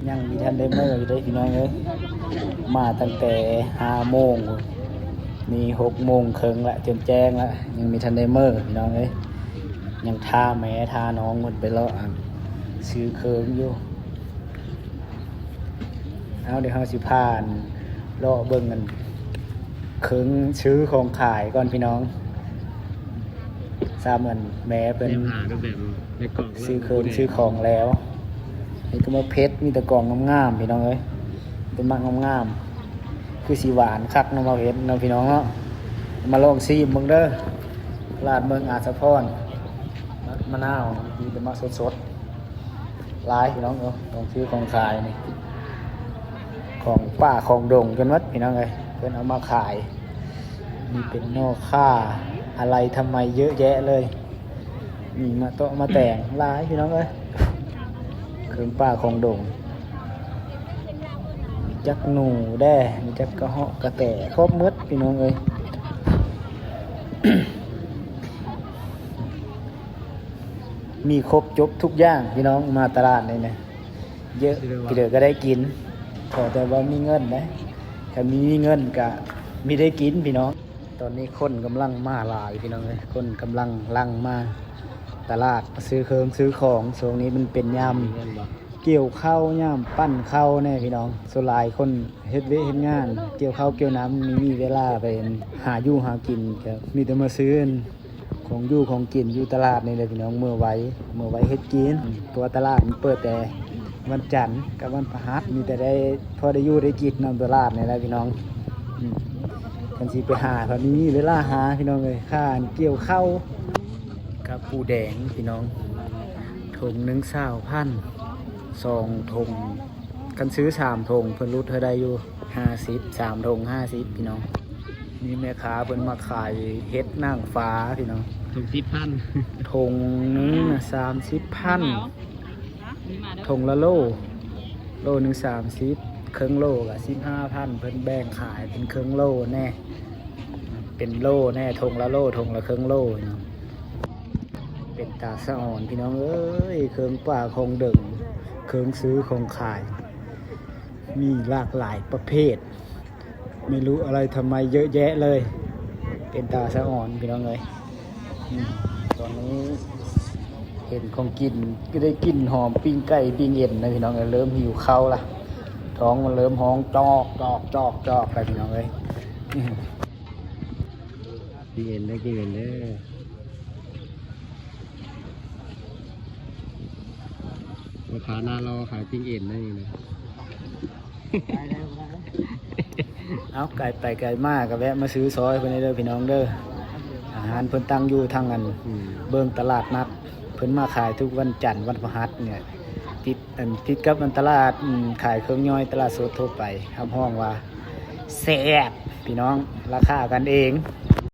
ຍັງມີທັນໄດ້ເມືອຢູ່ເດ້ພີ່ນ້ອງເອີຍ ມາຕັ້ງແຕ່ຫ້າໂມງ ນີ້ຫົກໂມງເຄິ່ງລະ ຈົນແຈ້ງລະ ຍັງມີທັນໄດ້ເມືອພີ່ນ້ອງເອີຍ ຍັງຖ້າແມ່ຖ້ານ້ອງເພິ່ນໄປເລາະ ອັນ ຊື້ເຄື່ອງຢູ່. ເອົາ ດຽວເຮົາຊິພາ ອັນ ເລາະເບິ່ງ ອັນ ເຄື່ອງຊື້ຂອງຂາຍກ່ອນພີ່ນ້ອງ ຊາເໝືອນແມ່ເພິ່ນ ແນມຫາຮູບແບບໃນກ່ອງ ຊື້ເຄື່ອງຊື້ຂອງແລ້ວ ນີ້ກໍມາເພັດ ມີແຕ່ກ່ອງງາມໆ ພີ່ນ້ອງເອີຍ ມີແຕ່ໝາກງາມໆ ຄືຊິຫວານຄັກເນາະ ມາເພັດເນາະ ພີ່ນ້ອງເນາະ ມາລອງຊີມເບິ່ງເດີ ຕະຫຼາດເມືອງອາດສະພອນ ໝາກມະນາວ ມີແຕ່ໝາກສົດໆ ຫຼາຍພີ່ນ້ອງເອີຍ ຂອງຊື້ຂອງຂາຍນີ້ ຂອງປ່າຂອງດົງກັນໝົດພີ່ນ້ອງເອີຍ ເພິ່ນເອົາມາຂາຍ ມີເປັນໜໍ່ຂ່າ ອາໄລທຳໄມເຍອະແຍະເລີຍ ມີມາເຕາະມາແຕງຫຼາຍພີ່ນ້ອງເອີຍ ເຄື່ອງປ່າຂອງດົງ ມີຈັກໜູແດ່ ມີຈັກກະເຫາະກະແຕ ຄົບໝົດພີ່ນ້ອງເອີຍ. ມີຄົບຈົບທຸກຢ່າງພີ່ນ້ອງ ມາຕະຫຼາດນີ້ນະ ເຍອະ ກິນເລີກະໄດ້ກິນ ຂໍແຕ່ວ່າມີເງິນນະ ຄັນມີເງິນກະມີໄດ້ກິນພີ່ນ້ອງ. ຕອນນີ້ຄົນກຳລັງມາຫຼາຍພີ່ນ້ອງເອີຍ ຄົນກຳລັງຫຼັ່ງມາຕະຫຼາດ ມາຊື້ເຄື່ອງຊື້ຂອງ ຊ່ວງນີ້ມັນເປັນຍາມກ່ຽວເຂົ້າ ຍາມປັ້ນເຂົ້າແດ່ພີ່ນ້ອງ ສ່ວນຫຼາຍຄົນເຮັດວຽກເຮັດງານ ກ່ຽວເຂົ້າກ່ຽວນຳ ມີເວລາໄປຫາຢູ່ຫາກິນ ກະມີແຕ່ມາຊື້ ຂອງຢູ່ຂອງກິນຢູ່ຕະຫຼາດນີ້ແຫຼະພີ່ນ້ອງ ເມືອໄວ ເມືອໄວເຮັດກິນ ເພາະວ່າຕະຫຼາດມັນເປີດແຕ່ວັນຈັນກັບວັນພະຫັດ ມີແຕ່ໄດ້ພໍໄດ້ຢູ່ໄດ້ກິນນຳຕະຫຼາດນີ້ແຫຼະພີ່ນ້ອງ ຄັນຊິໄປຫາກໍມີເວລາຫາພີ່ນ້ອງເອີຍ ຄ່າກ່ຽວເຂົ້າ ກະປູແດງພີ່ນ້ອງ ຖົງໜຶ່ງຊາວພັນ ສອງຖົງ ຄັນຊື້ສາມຖົງເພິ່ນຫຼຸດໃຫ້ໄດ້ຢູ່ຫ້າສິບ ສາມຖົງຫ້າສິບພີ່ນ້ອງ ມີແມ່ຄ້າເພິ່ນມາຂາຍເຫັດນາງຟ້າພີ່ນ້ອງ ຖົງສິບພັນ ຖົງໜຶ່ງນະສາມສິບພັນ ຖົງລະໂລ ໂລໜຶ່ງສາມສິບ ເຄິ່ງໂລກະສິບຫ້າພັນ ເພິ່ນແບ່ງຂາຍເປັນເຄິ່ງໂລແດ່ ເປັນໂລແດ່ ຖົງລະໂລ ຖົງລະເຄິ່ງໂລເນາະ ເປັນຕາສະອອນພີ່ນ້ອງເອີຍ ເຄື່ອງປ່າຂອງດົງ ເຄື່ອງຊື້ຂອງຂາຍ ມີຫຼາກຫຼາຍປະເພດ ໄມ່ຮູ້ອາໄລທຳໄມເຍອະແຍະເລີຍ ເປັນຕາສະອອນພີ່ນ້ອງເອີຍ ອືມ ຕອນນີ້ເຫັນຂອງກິນ ກໍໄດ້ກິ່ນຫອມປີ້ງໄກ່ປີ້ງເອັນນະພີ່ນ້ອງເອີຍ ເລີ່ມຫິວເຂົ້າລະ ທ້ອງມັນເລີ່ມຮ້ອງຈອກໆໆໆລະພີ່ນ້ອງເອີຍ ປີ້ງເອັນເດີ ປີ້ງເອັນເດີ ແມ່ຄ້າໜ້າຫຼໍ່ຂາຍປີ້ງເອັນໄດ້ນີ້ນະ ເອົາ ໄກໄປໄກມາກໍແວະມາຊື້ຊອຍເພິ່ນເດີພີ່ນ້ອງເດີ ອາຫານເພິ່ນຕັ້ງຢູ່ທາງອັນ ອືມ ເບື້ອງຕະຫຼາດນັດ ເພິ່ນມາຂາຍທຸກວັນຈັນວັນພະຫັດນີ້ ຕິດ ອັນ ຕິດກັບອັນຕະຫຼາດ ອືມ ຂາຍເຄື່ອງຍ່ອຍຕະຫຼາດສົດທົ່ວໄປ ຮັບຮອງວ່າແຊບພີ່ນ້ອງ ລາຄາກັນເອງ